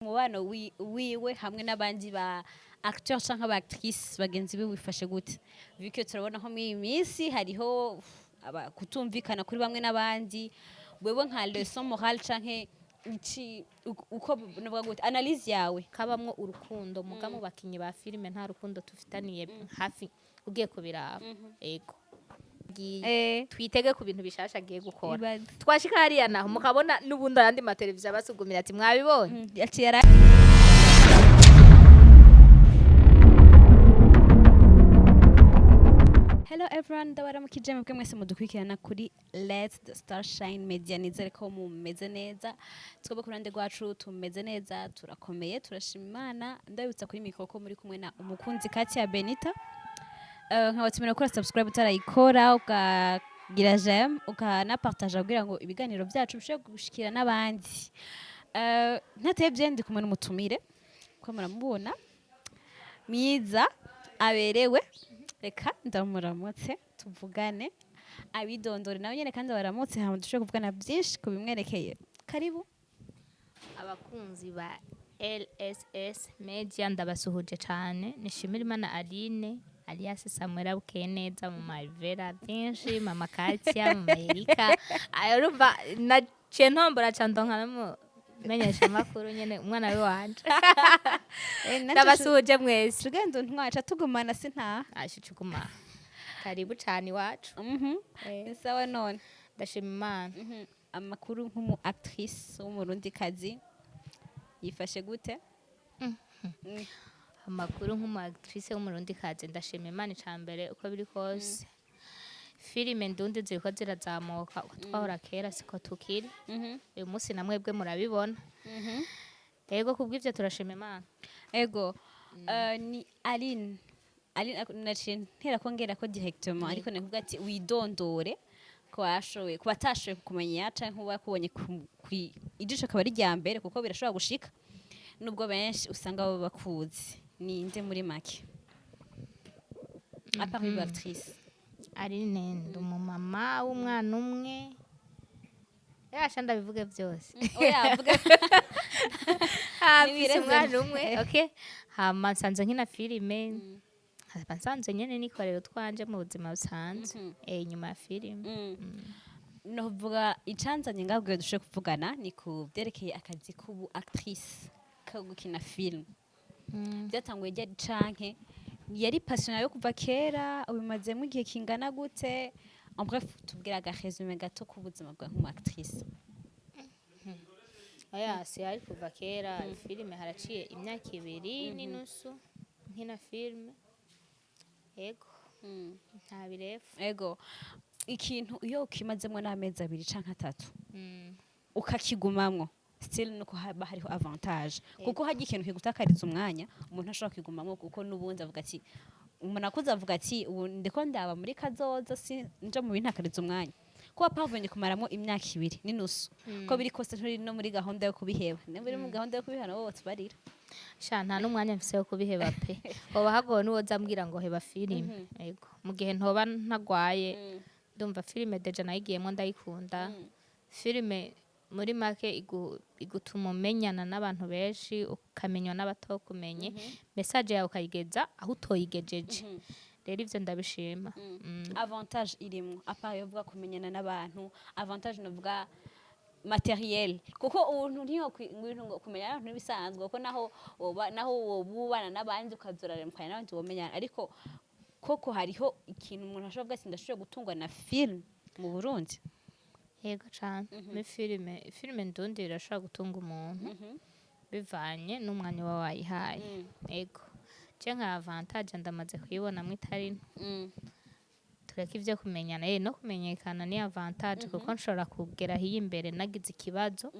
Umubano wiwe hamwe n'abandi ba acteur canke aba actrice bagenzi be wifashe gute, vu que turabona nko muri iyi minsi hariho kutumvikana kuri bamwe n'abandi? Wewe nka leçon morale canke iki, uko novuga gute, analyse yawe? Kabamwo urukundo, muga mu bakinyi ba filime nta rukundo tufitaniye hafi. Ugiye kubiraba, ego. Twitege ku bintu bishasha agiye gukora. Ibaze. Twashika hariya naho mukabona n'ubundi ayandi mateleviziyo abasugumira ati: "Mwabibonye?" Yaciye ara Hello everyone, ndabaramukije mwebwe mwese mudukurikirana kuri Let the Star Shine Media. Nizere ko mumeze neza. Twebwe ku ruhande rwacu tumeze neza, turakomeye, turashima Imana. Ndabibutsa kuri mikoro ko muri kumwe na umukunzi Katia Benita. Nkabatumira gukora subscribe utarayikora, ukagira j'aime, ukanapartaja kugira ngo ibiganiro byacu bishobore gushikira n'abandi. Ntatevye, ndi kumwe n'umutumire ko muramubona, mwiza, aberewe. Reka ndamuramutse, tuvugane, abidondore nawe nyene kandi baramutse, hama dushobore kuvugana byinshi ku bimwerekeye. Karibu. Abakunzi ba LSS Media, ndabasuhuje cyane. Nishimira Imana Aline alias Samuela Bukeye neza, mu Malvera byinshi, mama Katia, mama Erika. Ayo urumva naciye ntombora ca ndonka no menyesha amakuru nyene umwana we wanje. Ndabasuhuje mwese. Tugenda ntwaca tugumana, sintaha. Ashicuguma, karibu cane iwacu. Ni sawa none? Ndashima Imana. Amakuru nk'umu actrice w'umurundikazi yifashe gute? Amakuru nk'umu actrice w'umurundikazi, ndashima Imana. Icambere, uko biri kose filime ndundi ziriko zirazamuka. Uko twahora kera siko tukiri uyu munsi, na mwebwe murabibona. Ego, kubw'ivyo turashima Imana. Ego. Ni Aline. Aline, naciye ntera ko ngera ko directement, ariko nakuvuga ati widondore ko washoboye kuba atashoboye kukumenya canke kuba yakubonye ijisho akaba ari rya mbere, kuko birashobora gushika nubwo benshi usanga baba bakuzi. Ninde muri make, à part uyu actrice? Aline, ndi umumama w'umwana umwe. Yasha ndabivuge byose? Oya, vuga. Ah, mfise Nibireze. umwana umwe, okay. Hama nsanzwe nkina filime, nkaba nsanzwe nyene nikorera utwanje mu buzima busanzwe, inyuma ya filime. Novuga icanzanye ngabwiwe dushobore kuvugana ni ku byerekeye akazi k'ubu actrice, ko gukina film. Byatanguye ryari, canke yari passion yawe kuva kera? Ubimazemo igihe kingana gute? En bref, tubwira aga résumé gato k'ubuzima bwawe nk'umu actrice. Oya, si hari kuva kera. Filime haraciye imyaka 2 n'inusu nkina filime, ego, nta birefu. Ego, ikintu iyo ukimazemo n'amezi 2 canke 3 ukakigumamwo still, nuko haba hariho avantage, kuko harya ikintu kigutakariza umwanya umuntu ashobora kwigumamwo, kuko n'ubundi avuga ati, umuntu akuze avuga ati: "Ubu ndiko ndaba muri kazoza, si nja mu bintakariza umwanya." Kuba parvenye kumaramwo imyaka 2 n'inusu, ko biri kose nturi no muri gahunda yo kubiheba. Nimba uri mu gahunda yo kubiheba, nabo tubarira. Sha, nta n'umwanya mfise wo kubiheba pe. Hoba hagowe n'uwoza ambwira ngo heba filime. Ego, mu gihe ntoba ntagwaye, ndumva filime déjà nayigiyemo, ndayikunda. Filime muri make igutuma umenyana n'abantu benshi, ukamenywa n'abatokumenye, message yawe ukayigeza aho utoyigejeje. Rero ivyo ndabishima. Avantage irimwo, à part yo vuga kumenyana n'abantu, avantage novuga matériel, kuko ubuntu ntiyo ngwintu ngo kumenya abantu ntibisanzwe, kuko naho woba, naho woba ubana n'abandi ukazoraremukanya n'abandi womenyana, ariko koko hariho ikintu umuntu ashobora kuvuga ati: "Ndashoboye gutungwa na film mu Burundi"? Yego cane. Muri filime, filime ndundi irashobora gutunga umuntu bivanye n'umwanya uba wayihaye. Ego, je nka avantage ndamaze kuyibonamwo itari nto. Tureke ivyo kumenyana, no kumenyekana ni avantage, kuko nshobora kugera hiyo imbere nagize ikibazo,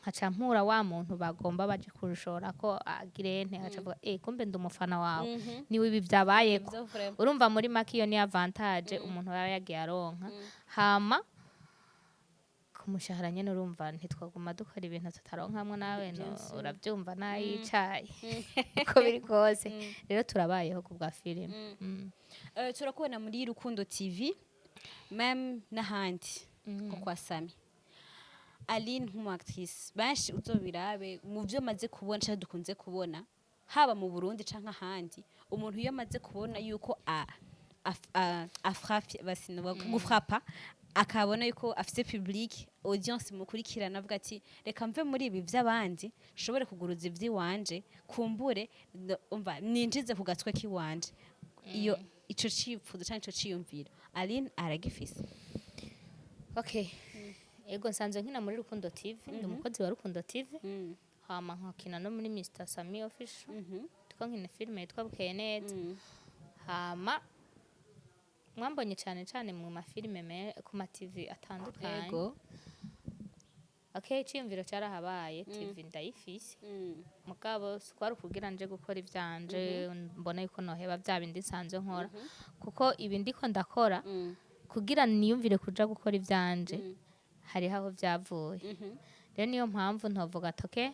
nkaca mpura wa muntu bagomba baje kunshora ko agirente, agaca avuga: "Kumbe ndi umufana wawe, niwe ibi vyabayeko." Ivyo vraiment. Urumva muri make iyo ni avantage umuntu aba yagiye aronka. Hama ku mushahara nyene, urumva ntitwaguma dukora ibintu tutaronkamwo, nawe no, uravyumva nayicaye uko biri kose. Rero turabayeho ku bwa filime. Turakubona muri Rukundo TV, même n'ahandi nko kwa Sami. Aline nk'umu actrice, benshi uzobirabe mu vyo maze kubona canke dukunze kubona, haba mu Burundi canke ahandi, umuntu iyo amaze kubona yuko afrappe, basino gufrapa, akabona yuko afise public audience mukurikirana, avuga ati: "Reka mve muri ibi vy'abandi, nshobore kuguruza ivy'iwanje, kumbure umva ninjize ku gatwe k'iwanje." Iyo ico cipfuzo canke ico ciyumviro, Aline aragifise? Okay, ego, nsanzwe nkina muri Rukundo TV, ndi umukozi wa Rukundo TV, hama nkakina no muri Mr Sami Official, tuko nkina filime yitwa Bukeye Neza. Hama mwambonye cyane cyane mu mafilime ku ma TV atandukanye. Okay, iciyumviro cyarahabaye, TV ndayifise, mugabo sikwari ukugira nje gukora ivyanje, mbona yuko noheba vya bindi nsanzwe nkora, kuko ibi ndiko ndakora kugira niyumvire kuja gukora ivyanje, hariho aho vyavuye. Rero niyo mpamvu ntovuga ati: "Okay,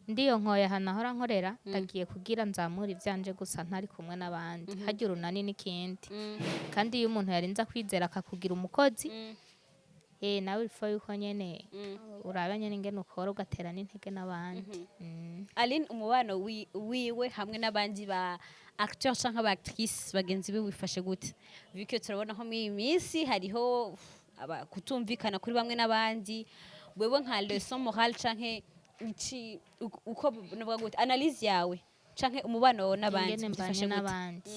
ndiyo nkoye aha nahora nkorera, ndagiye kugira nzamure ivyanje gusa ntari kumwe n'abandi." Harya urunani n'ikindi, kandi iyo umuntu yarinze akwizera akakugira umukozi, nawe ifo yuko nyene uraba nyene ingene ukora, ugatera n'intege n'abandi. Aline, umubano wiwe hamwe n'abandi ba acteur canke aba actrice bagenzi be wifashe gute, vu que turabona nko muri iyi minsi hariho kutumvikana kuri bamwe n'abandi? Wewe nka leçon morale canke iki, uko novuga gute, analyse yawe canke umubano wawe n'abandi Ingene mbanye byifashe gute? n'abandi,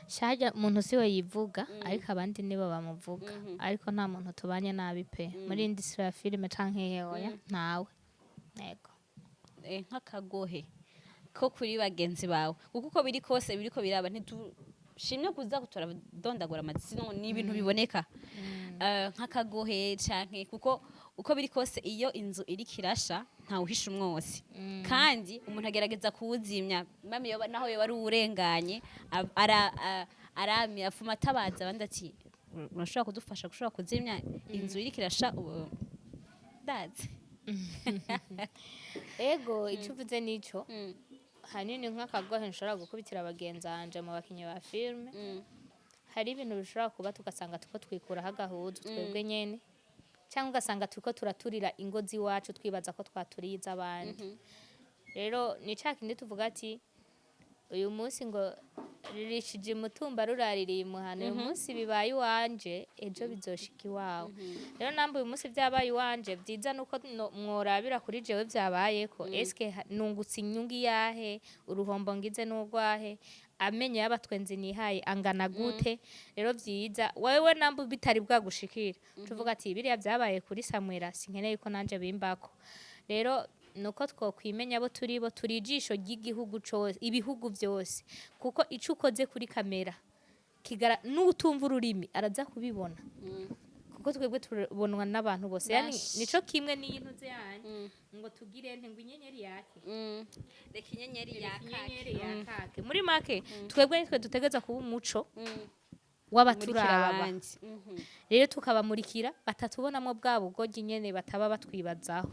shaja umuntu siwe yivuga, ariko abandi nibo bamuvuga. Ariko nta muntu tubanye nabi pe muri industry ya filime canke hehoya, ntawe, yego. Nk'akagohe ko kuri bagenzi bawe, kuko uko biri kose biriko biraba, ntitushimye kuza turadondagura amazina, ni ibintu biboneka. Nk'akagohe canke, kuko uko biri kose iyo inzu iriko irasha ntawuhisha umwotsi, kandi umuntu agerageza kuwuzimya, mame yoba naho yoba ari uwurenganye, aramye afuma atabaza abandi ati: "Urashobora kudufasha gushobora kuzimya inzu iriko irasha?" Ubu ndazi. Ego, ico uvuze nico. Hanini nk'akagohe nshobora gukubitira bagenzi banje mu bakinyi ba filime, hari ibintu bishobora kuba tugasanga tuko twikuraho agahuzu twebwe nyene, cyangwa ugasanga turiko turaturira ingo z'iwacu twibaza ko twaturiye iz'abandi. Rero ni ca kindi tuvuga ati: "Uyu munsi ngo ririshije umutumba ruraririye imuhana." Uyu munsi bibaye iwanje, ejo bizoshika iwawe. Rero namba uyu munsi vyabaye iwanje, vyiza nuko mworabira kuri jewe vyabayeko: eske nungutse inyungu iyahe? Uruhombo ngize n'urwahe? Amenyo y'abatwenzi nihaye angana gute? Rero vyiza wewe namba bitari bwagushikira, tuvuga ati: "Biriya vyabaye kuri Samuela, sinkeneye ko nanje bimbako." Rero nuko twokwimenya abo turi bo. Turi ijisho ry'igihugu cose, ibihugu vyose, kuko ico ukoze kuri kamera kigara n'utumva ururimi araza kubibona, kuko twebwe tubonwa n'abantu bose. Yani Bash. nico kimwe n'iyi ntuze yanyu ngo tugire nte, ngo inyenyeri yake. Reka inyenyeri Inyenyeri yakake. Yakake. Muri make, twebwe nitwe dutegereza kuba umuco Murikira w'abaturaba. abandi. Rero tukabamurikira batatubonamo bwa bugoryi nyene bataba batwibazaho.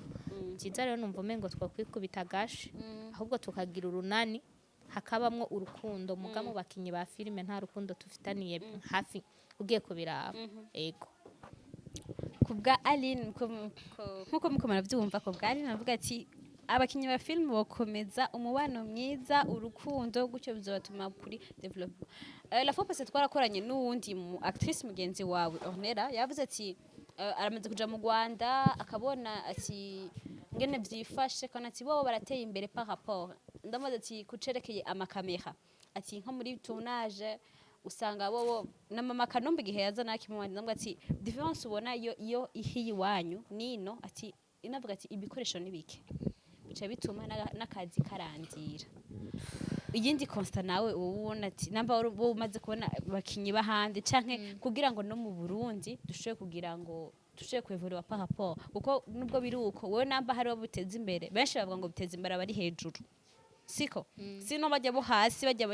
Byiza rero numva umengo twokwikubita agashi, ahubwo tukagira urunani, hakabamwo urukundo. Muga mu bakinyi ba filime nta rukundo tufitaniye hafi, ugiye kubiraba, ego. Kubwa Aline, nkuko muko murabyumva, kubwa Aline avuga ati abakinyi ba film bokomeza umubano mwiza, urukundo, gutyo bizobatuma kuri development. La fois passée twarakoranye n'uwundi mu actrice mugenzi wawe Ornella, yavuze ati aramaze kuja mu Rwanda, akabona ati ngene vyifashe, kana ati bo barateye imbere par rapport. Ndamubaza ati kucerekeye amakamera, ati nko muri tournage usanga bobo na mama Kanombe igihe yaza nakimubandi, ndamubwira ati différence ubona iyo ihiye iwanyu nino, ati inavuga ati ibikoresho ni bike, bica bituma n'akazi karandira. Iyindi constat nawe uba ubona ati namba wari wowe umaze kubona abakinyi b'ahandi, canke kugira ngo no mu Burundi dushobore kugira ngo dushobore kw'évoluer par rapport, kuko nubwo biri uko, wowe namba hari abo biteza imbere, benshi bavuga ngo biteza imbere abari hejuru, siko? Sino bajya bo hasi, bajya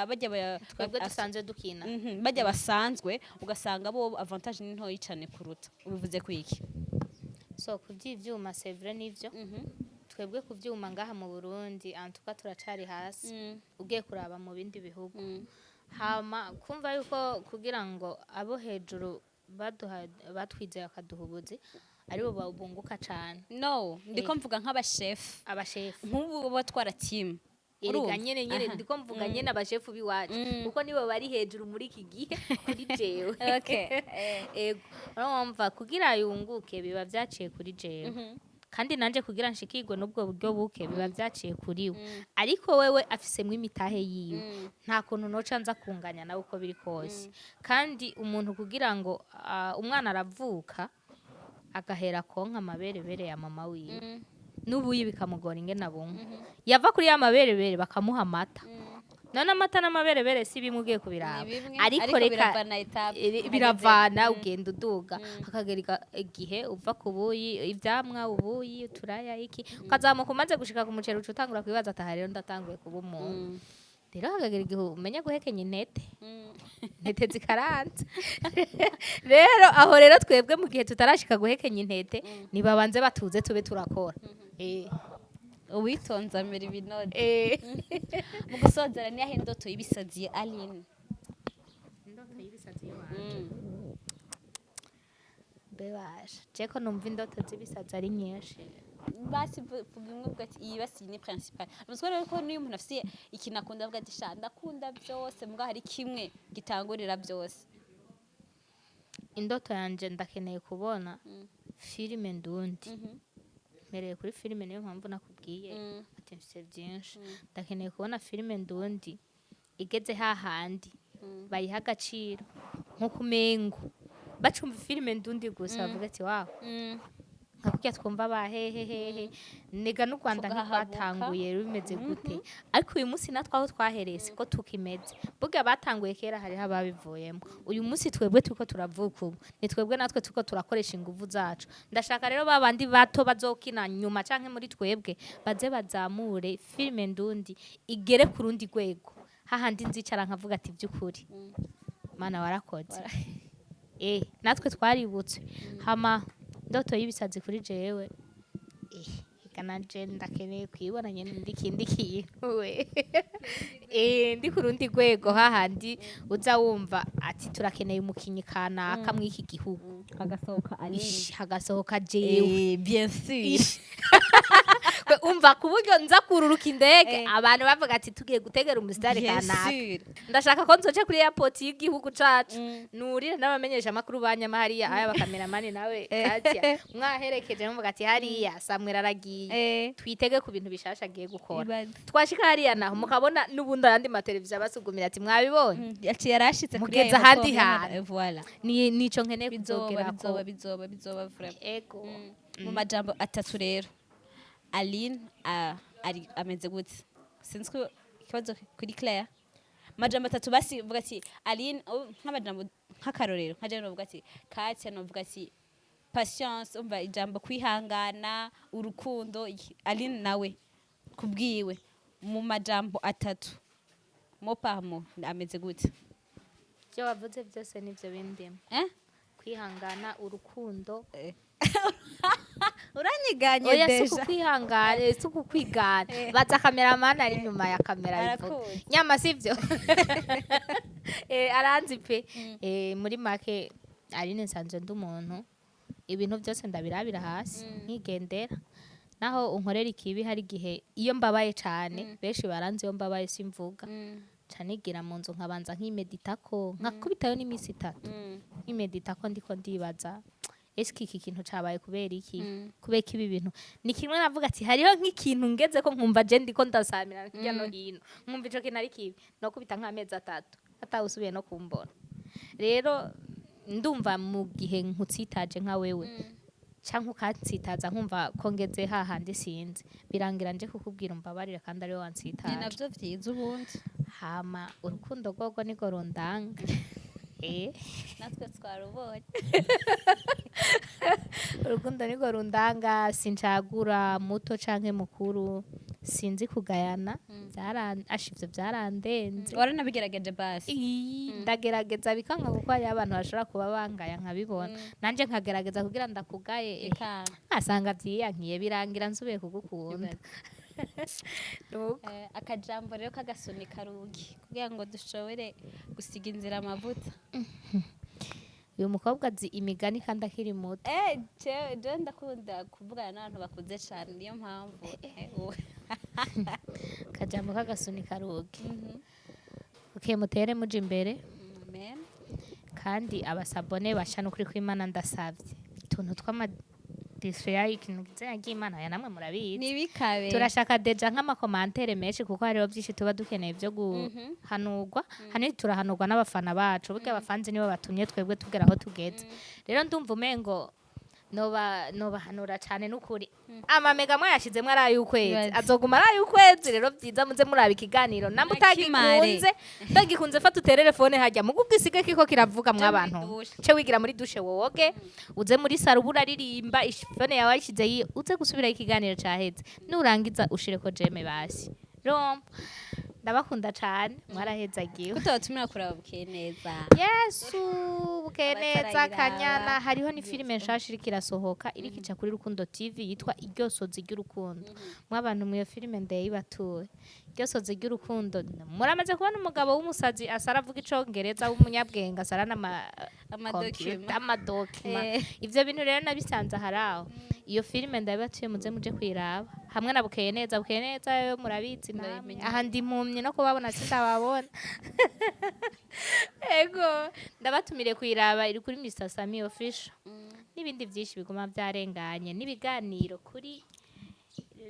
bajya Twebwe dusanzwe dukina. Bajya basanzwe, ugasanga bo avantage ni ntoyi cane kuruta. Ubivuze kwiki? So ku by'ivyuma, c'est vrai, nivyo. Twebwe ku vyuma ngaha mu Burundi, en tout cas turacari hasi ugiye kuraba mu bindi bihugu. Hama kumva yuko kugira ngo abo hejuru baduha, batwizeye bakaduha ubuzi. Aribo bunguka cane. No, ndiko mvuga nk'abashefu. Abashefu. Nk'ubu batwara team. Erega Urumva? nyene ndiko mvuga nyene abashefu b'iwacu, kuko nibo bari hejuru muri iki gihe kuri jewe. Ego, urumva, kugira yunguke biba vyaciye kuri jewe, kandi nanje kugira nshikirwe n'ubwo buryo buke biba vyaciye kuri we. Ariko wewe afisemwo imitahe yiwe, nta kuntu noca nza kunganya nawe uko biri kose. Kandi umuntu kugira ngo umwana aravuka agahera konka amaberebere ya mama wiwe, n'ubuyi bikamugora ingene abumva, yava kuri ya maberebere bakamuha amata. None amata n'amaberebere si bimwe ugiye kubiraba? Ni bimwe, ariko ariko reka biravana étape uhageze. Biravana, ugenda uduga, hakagera igihe uva ku buyi, ivyamwa, ubuyi, uturaya, iki, ukazamuka. Umaze gushika ku muceri uca utangura kwibaza ati: "Aha rero ndatanguye kuba umuntu." Rero hakagera igihe umenya guhekenya intete, intete zikaranze. Rero aho rero twebwe mu gihe tutarashika guhekenya intete, nibabanze batuze tube turakora. Uwitonze amera ibinode. Mu gusozera, niyahe ndoto y'ibisazi ya Aline? Indoto y'ibisazi iwanje? Bebasha, je ko numva indoto z'ibisazi ari nyinshi. Basi vuga imwe, uvuga ati: "Iyi basi ni principal." Umusore rero, ko niyo umuntu afise ikintu akunda avuga ati: "Sha, ndakunda byose," mbwa hari kimwe gitangurira byose. Indoto yanje, ndakeneye kubona filime ndundi. Mpereye kuri filime, niyo mpamvu nakubwiye ati mfise byinshi. Ndakeneye kubona filime ndundi igeze hahandi bayiha agaciro, nko kumengo bacumva filime ndundi gusa bavuga ati: "Wow," nka kurya twumva ba hehe hehe. Nega n'u Rwanda Tugahabuka. ntirwatanguye rumeze gute? Ariko uyu munsi natwe aho twahereye siko tukimeze. Burya batanguye kera hariho ababivuyemo. Uyu munsi twebwe turiko turavuka ubu, ni twebwe natwe turiko turakoresha inguvu zacu. Ndashaka rero ba bandi bato bazokina nyuma canke muri twebwe baze bazamure filime ndundi igere ku rundi rwego, hahandi nzicara nkavuga ati: "By'ukuri Mana warakoze." Natwe twaributse. Hama ndoto y'ibisazi kuri jewe, eka nanje ndakeneye kwibona nyene ndi kindi kintu we, ndi ku rundi rwego, hahandi uza wumva ati: "Turakeneye umukinyi kanaka mw'iki gihugu." Hagasohoka Aline. Ish, hagasohoka jewe. Bien sûr. Ish. Kwe, umva, ku buryo nza kururuka indege, abantu bavuga ati: "Tugiye gutegera umusitari Bien kanaka." sûr. Ndashaka ko nzoca kuri airport y'igihugu cacu, nurire n'abamenyesha amakuru banyama hariya, aya bakameramani nawe Katia mwaherekeje, muvuga ati: "Hariya Samuel aragiye, twitege ku bintu bishasha agiye gukora." Ibaze. Twashika hariya naho mukabona n'ubundi ayandi mateleviziyo abasugumira ati: "Mwabibonye." Ati yarashitse kuri Mugeze ayo ahandi matora. hantu. Voilà. Ni nico nkeneye Bizoba. kuzogerako. Bizoba, bizoba, bizoba vraiment. Ego. Mu majambo atatu rero, Aline ari ameze gute? Sinzi ko ikibazo kuri Claire. Majambo atatu basi, vuga ati Aline, oh, nk'amajambo nk'akarorero, nka jewe novuga ati Katia, novuga ati patience, umva ijambo kwihangana, urukundo. Aline nawe kubwiwe mu majambo atatu, mot par mot, ameze gute? Ibyo wavuze byose nivyo bindimo. Eh? Kwihangana, urukundo. Uranyiganye. Oya, si Déjà. ukukwihangana, si ukukwigana. Baza kameramani ari inyuma ya kamera bivuga. Arakuzi. Nyama sivyo? Aranzi pe. Muri make, Aline nsanzwe ndi umuntu ibintu byose ndabirabira hasi nkigendera. Naho unkorera ikibi, hari igihe iyo mbabaye cane, benshi baranzi, iyo mbabaye simvuga, ca nigira mu nzu nkabanza nkimeditako, nkakubitayo n'iminsi 3 nkimeditako, ndiko ndibaza: eske iki kintu cabaye kubera iki? Kubera ko ibi bintu ni kimwe navuga ati hariho nk'ikintu ngeze ko nkumva je ndiko ndasamira hirya no hino, nkumva ico kintu ari kibi, no kubita nk'amezi 3 atawusubiye no kumbona. Rero ndumva mu gihe nkutsitaje nka wewe canke ukansitaza, nkumva ko ngeze hahandi sinzi, birangira nje kukubwira umbabarire kandi ariwe Ni wansitaje. navyo vyiza ubundi. Hama urukundo rwogo niko rundanga. Natwe twarubonye. Urukundo niko rundanga, sincagura muto canke mukuru, sinzi kugayana. Asha, ivyo byarandenze. Waranabigerageje basi? Ii, ndagerageza bikanga, kuko hariho abantu bashobora kuba bangaya nkabibona, nanje nkagerageza kugira ndakugaye, bikanga. Nkasanga vyiyankiye, birangira nsubiye kugukunda. Nuko. Akajambo rero kagasunika rugi kugira ngo dushobore gusiga inzira amavuta. Uyu mukobwa azi imigani kandi akiri muto. Je ndakunda kuvugana n'abantu bakuze cane, niyo mpamvu Kajambo k'agasunika rugi. Okay, mutere muja imbere. Amen. Kandi abasabone basha, n'ukuri kw'Imana ndasavye utuntu tw'ama display, ikintu gizenya ry'Imana ya namwe murabizi. Nibikabe. Turashaka déjà nk'ama commentaires menshi, kuko hariho byinshi tuba dukeneye byo guhanurwa. Hanini turahanurwa n'abafana bacu. Burya abafanzi nibo batumye twebwe tugera aho tugeze. Rero ndumva umengo noba nobahanura cyane n'ukuri. Amamega mwayashizemwo ari ay'ukwezi, Ibaze. azoguma ari ay'ukwezi. Rero byiza muze muraba ikiganiro namwe. Nakimare. Utagikunze, utagikunze, fata uterere phone hajya mugu gisige kiko kiravuga. Uje muri Mwabantu, douche. ce wigira muri douche, woge, uze muri salon, uba uraririmba, phone yawe wayishize yiyo, uze gusubirayo ikiganiro caheze. Nurangiza ushireko j'aime basi. Rero ndabakunda cane, mwarahezagiwe. Kutabatumira kuraba Bukeye Neza. Yesu, Bukeye Neza. Abatarayiraba. Kanyana, hariho ni filime nshasha iriko irasohoka, iriko ica kuri Rukundo TV, yitwa Iryosozi ry'Urukundo. Mwabantu, mwiyo filime ndayibatuye, Iryosozi ry'Urukundo. Muramaze kubona umugabo w'umusazi asara avuga icongereza, w'umunyabwenge, asara n'ama Ama documents. computer, ama documents. Ivyo bintu rero nabisanze aharaho. Iyo filime ndabibatuye, muze muje kuyiraba hamwe na Bukeye Neza. Bukeye Neza yo murabizi namwe. Ndabimenye. Aha ndi impumyi, no kubabona sindababona. Ego, ndabatumire kuyiraba, iri kuri Mr Sami Official, n'ibindi byinshi biguma byarenganye n'ibiganiro kuri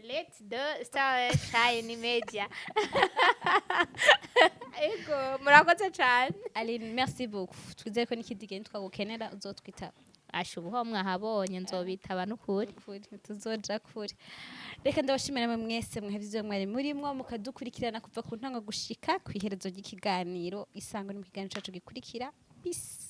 Let the Star Shine Media. Ego, murakoze cyane. Aline, merci beaucoup. Twizere ko n'ikindi gihe twagukenera uzotwitaba. Asha, ubuho mwahabonye nzobitaba n'ukuri. Kure tuzoja kure. Reka ndabashimira mwe mwese mwahevye ivyo mwari murimwo mukadukurikirana kuva ku ntango gushika kw'iherezo ry'ikiganiro. Isango ni mu kiganiro cacu gikurikira. Peace.